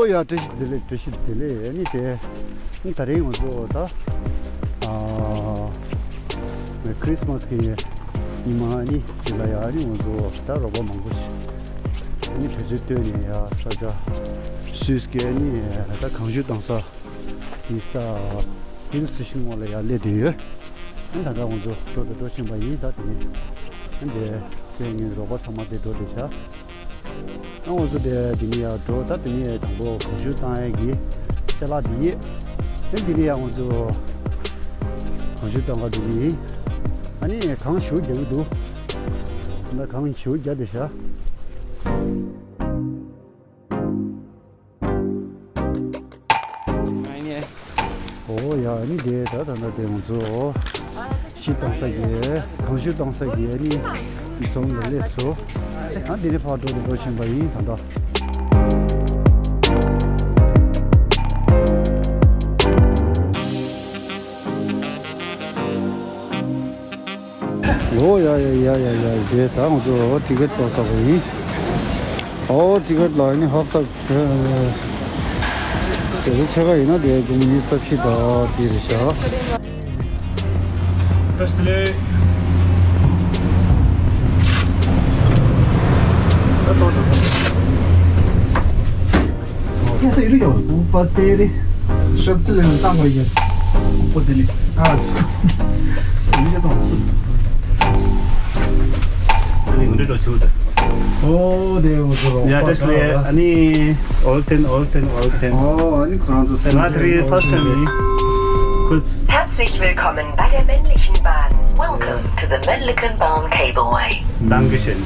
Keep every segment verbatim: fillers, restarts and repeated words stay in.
ཡ། བཀྲ་ཤིས་བདེ་ལེགས། བཀྲ་ཤིས་བདེ་ལེགས། ཨ་ནི་དེ་ནི་ད་རིང་ང་ཚོ་ད་ཨ་ཁྲི་སི་མ་སི་གི་ཉི་མ་ཨ་ནི་དེ་ལ་ཡ་ཨ་ནི་ང་ཚོ་ད་རོགས་པ་མང་པོ་ཞིག་ཨ་ནི་བེད་སྤྱོད་བཏོན་ནས་ཡ་ས་ཆ་སུད་སི་གི་ཨ་ནི་ད་གངས་ཤུད་གཏོང་ས་དེ་ས་ཧིལ་སི་ཊེ་ཤན་འོག་ལ་ཡ་སླེབས་བསྡད་ཡོད། ཨ་ནི་ད་ལྟ་ང་ཚོ་འགྲོ་དང་འགྲོ་བཞིན་པ་ཡིན། ད་དེ་ནི་ཨ་ནི་དེ་ངའི་རོགས་པ་ཚང་མ་དེ་འགྲོ་བསྡད་ཤག་ཨ་ང་ཚོ་དེ་དེ་ནས་ཡར་འགྲོ། ད་དེ་ནས་དང་པོ་གངས་ཤུད་གཏོང་ཡས་ཀྱི་ཅ་ལག་འདི་ཡིན། ཨ་དེ་ནས་ཡར་ང་ཚོ་གངས་ཤུད་གཏོང་ག་འགྲོ་གི་ཡིན། ཨ་ནི་གངས་ཞེ་པོ་རྒྱག་གི་འདུག་ད་གངས་ཞེ་པོ་རྒྱག་བསྡད་ཤག་ཨོ་ཡ། ཨ་ནི་དེ་ད་ད་ལྟ་དེ་ང་ཚོ་གཞས་གཏོང་ས་གི་གངས་ཤུད་གཏོང་ས་གི་ཨ་ནི་རྫོང་ལ་སླེབས་སོང་། ཨ་དེ་ནས་ཕར་འགྲོ་དང་འགྲོ་བཞིན་པ་ཡིན་ད་ལྟ། ཨོ་ཡ་ཡ་ཡ་ཡ་ཡ། དེ་ད་ང་ཚོ་ཊི་ཀེ་ཊི་གཏོང་ས་པ་ཡིན། ཨོ་ཊི་ཀེ་ཊི་ལ་ཨ་ནི་ཧབ་ཐབ། དེ་ཚོ་ཕྱེད་ཀ་ཡིན་ན་དེ་དགུང་ཉི་ཤུ་རྩ་བཞི་དང་དེ་རེད་ཤག་ཨོ་དེ་ཡོང་ཚུལ་རོགས་པ་ཡ་བཀྲ་ཤིས་བདེ་ལེགས། ཨ་ནི་ཨོལ་ཏེན་ཨོལ་ཏེན་ཨོལ་ཏེན། ཨོ་ཨ་ནི་ཁོ་རང་ཚོ་ང་དེ་རིང་ཕར་སི་ཊེམ་ཡིན། ཁོས། Herzlich willkommen bei der Männlichen Bahn. Welcome to the Männlichen Bahn Cableaway. Dankeschön.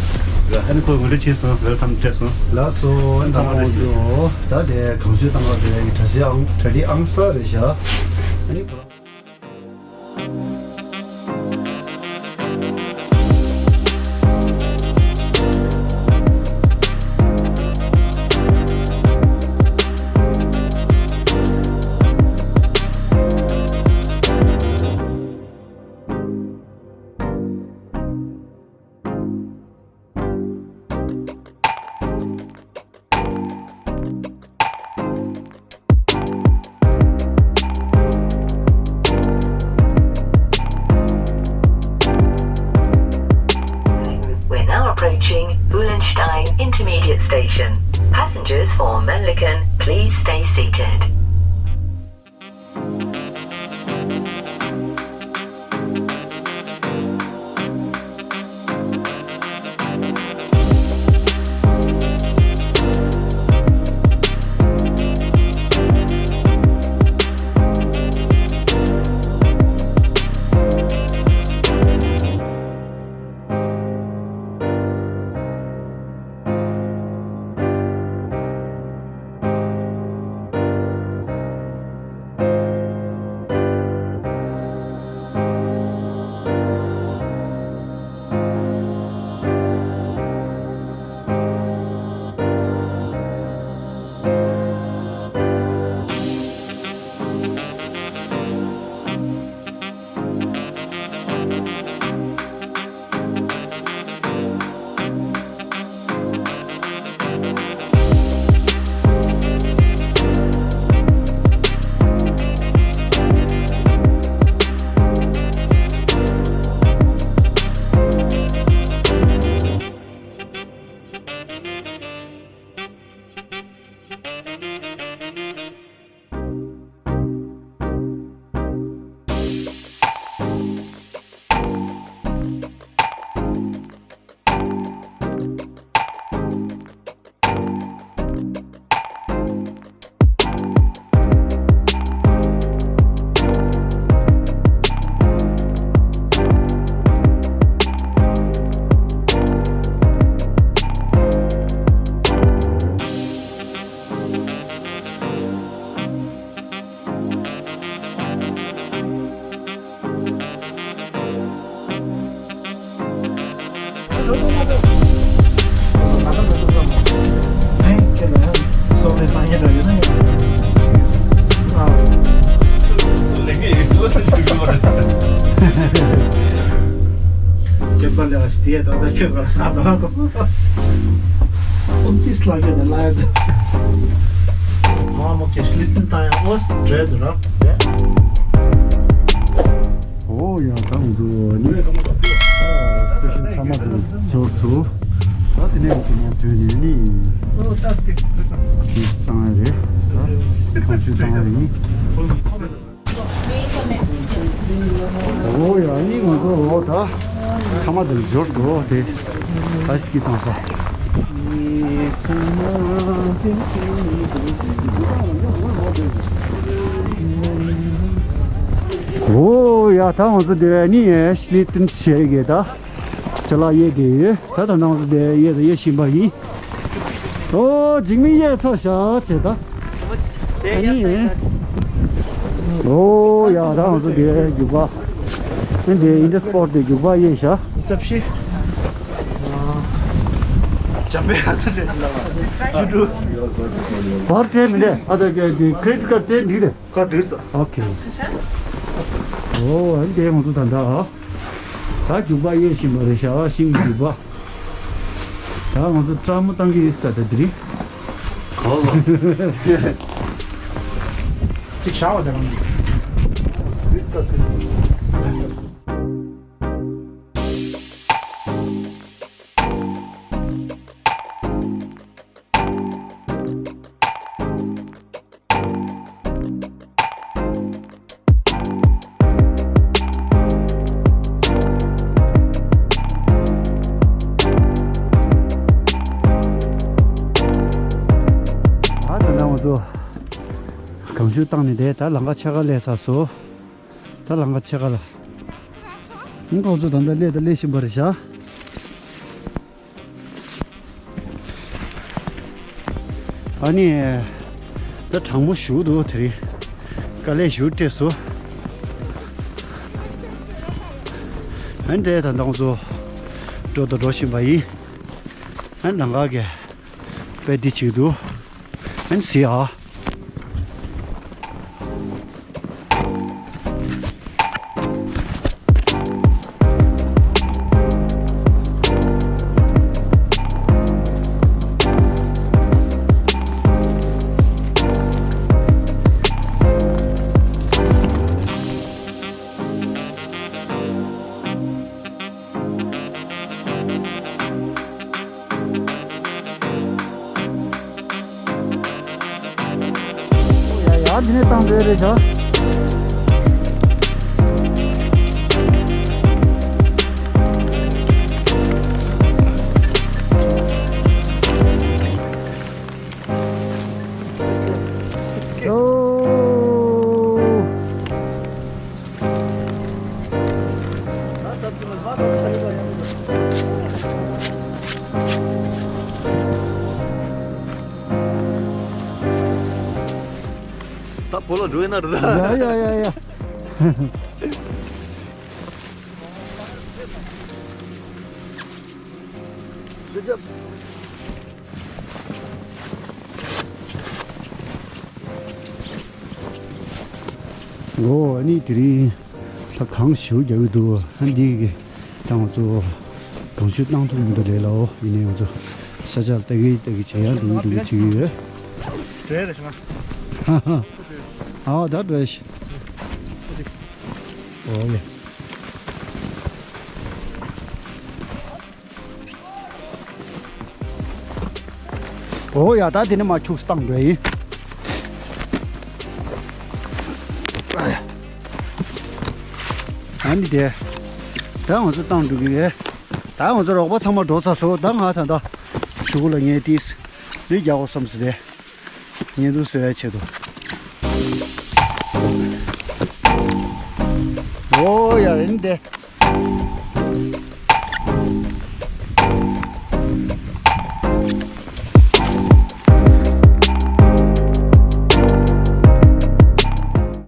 ཡ་ཨ་ནི་ཁོས་ངོ་སྤྲོད་བྱས་སོང་། ཝེལ་ཀམ་བྱས་སོང་། ལགས་སོ། ཨ་ནི་ཚང་མ་བཀྲ་ཤིས་བདེ་ལེགས། ད་དེ་གངས་ཤུད་གཏོང་ག་འགྲོ་ཡ་གི་གྲ་སྒྲིག་ཨང་གྲ་སྒྲིག་ཨང་གསར་རེད་ཤག་ཨ་ནི་ཁོ་རང་། We're now approaching Bülentstein Intermediate Station. Passengers for Mannlicher, please stay seated. སྐྱོན་པ་ལས་ཨ་ཞི་དེ་ད་ལྟ་ཁྱོད་ག་ས་དང་ཨོ་ཏིས་ལ་ཁྱོད་ནས་ལ་ཡ་ད། ཨ་མོ་ཁེ་ཤི་ལི་ཏིན་ཏང་ཡང་ཨོ་སི་ཏྲེ་དུ་ར། ཨོ་ཡ་ད་ང་ཚོ་ནི་སི་ཊེ་ཤན་ཚང་མ་དུ་འབྱོར་སོང་། ད་དེ་ནས་ང་ཚོ་ནང་ཐོན་ནས་ནི་ཁེ་ཤི་བཏང་ཡ་རེད། ད་གང་ཤུ་བཏང་ཡ་ཡིན། ཨོ་ཡ་ནི་ང་ཚོ་ལོ་ད་ཐ་མ་དུ་འབྱོར་སོང་། དེ་ཨའི་སི་ཀི་བཏང་ས། ཨོ་ཡ་ད་ང་ཚོ་དེ་ནི་ཤི་ལི་ཏིན་བྱེད་གི་ད་ཅ་ལག་གཡར་གི་ཡོད། ད་ད་ང་ཚོ་དེ་གཡར་ད་གཡར་བཞིན་པ་ཡིན། ཨོ་འཇིགས་མེད་གཡར་ཚར་བཞག་བྱས་ད། ཨ་ནི། ཨོ་ཡ་ད་ང་ཚོ་དེ་རྒྱུག་པ། ཨ་འདི་ཨིན་ཌི་སི་པོར་ཊི་དེ་རྒྱུག་པ་གཡར་བཞག་ཨི་ཙབ་ཤི། འཇམ་པའི་ཨ་ཙི་རེད་ལ། ཞུ་དྲུ། བར་སྤྲད་མི་འདྲ། ཨ་ད་གི་ཀི་རེ་ཌིཊ་ཀཌ་སྤྲད་འགྲིག་རེད། ཀ་འདིར་ས། ཨོ་ཁེ། ཨོ་ཨ་འདི་ང་ཚོ་ད་ད། ད་རྒྱུག་པ་གཡར་བཞིན་པ་རེད་ཤག་ཤིང་གི་རྒྱུག་པ། ད་ང་ཚོ་སྲ་མོ་བཏང་གི་ཡིན་ས་ད་དེ་རིང་། གང་ལ། ཅིག་བཞག་པ་དེ་རང་ཨ་ད་ནང་ང་ཚོ་གངས་ཆུ་བཏང་ནས་བསྡད། ད་ལམ་ཁ་ཕྱེད་ཀ་སླེབས་ཚར་སོང་། ད་ལམ་ཁ་ཕྱེད་ཀ་ལ། ཁོང་ཚོ་ད་ལྟ་སླེབས་ད་སླེབས་བཞིན་པ་རེད་ཤག་ཨ་ནི། ད་གྲང་མོ་ཞེ་པོ་འདུག་དེ་རིང་། དཀའ་ལས་ཞེ་པོ་སྤྲད་སོང་། ཨ་ནི་དེ་ད་ལྟ་ང་ཚོ་འགྲོ་དང་འགྲོ་བཞིན་པ་ཡིན། ཨ་ནི་ལམ་ཁ་གི་དཔེ་འདི་བྱེད་འདུག་ཨ་ནི་ཟི་ཨ། ཡ་ཡ་འདི་ནས་བཏང་འདོད་རེད་ཤག་ཨོ། ད་བོད་ལ་འགྲོ་ཡིན་ན་རེད་ད། ཡ་ཡ་ཡ་ཡ། ཨོ་ཨ་ནི་དེ་རིང་ད་གངས་ཞེ་པོ་རྒྱག་གི་འདུག་ཨ་འདི་གི་ད་ང་ཚོ་གངས་ཆུ་བཏང་ཐུབ་མི་འདུག་ལས་ལའོ། ཡིན་ནའི་ང་ཚོ་ས་ཆ་ལ་ལྟ་གི་ལྟ་གི་བྱེད་ཡག་འགྲོ་གི་འགྲོ་གི་བྱེད་ཀྱི་ཡོད། འདྲེ་རེད་ཤག་ཧ་ཧ། ཨ་ད་འདྲེ་ཤག་ཨོ་ལེ། ཨོ་ཡ་ད་དེ་ནས་མར་ཁྱུག་བཏང་འགྲོ་ཡིན། ཨ་ནི་དེ། ད་ང་ཚོ་བཏང་འགྲོ་གི་རེད། ད་ང་ཚོ་རོགས་པ་ཚང་མ་འགྲོ་ཚར་སོང་། ད་ང་ད་ལྟ་གཞུག་གུ་ལ་ངས་ཏིས་འདི་རྒྱག་དགོས་བསམ་སོང་སྟེ། བརྙན་ཐུང་བཟོ་ཡ་ཆེད་དུ། ཨོ་ཡ་ཨ་ནི་དེ།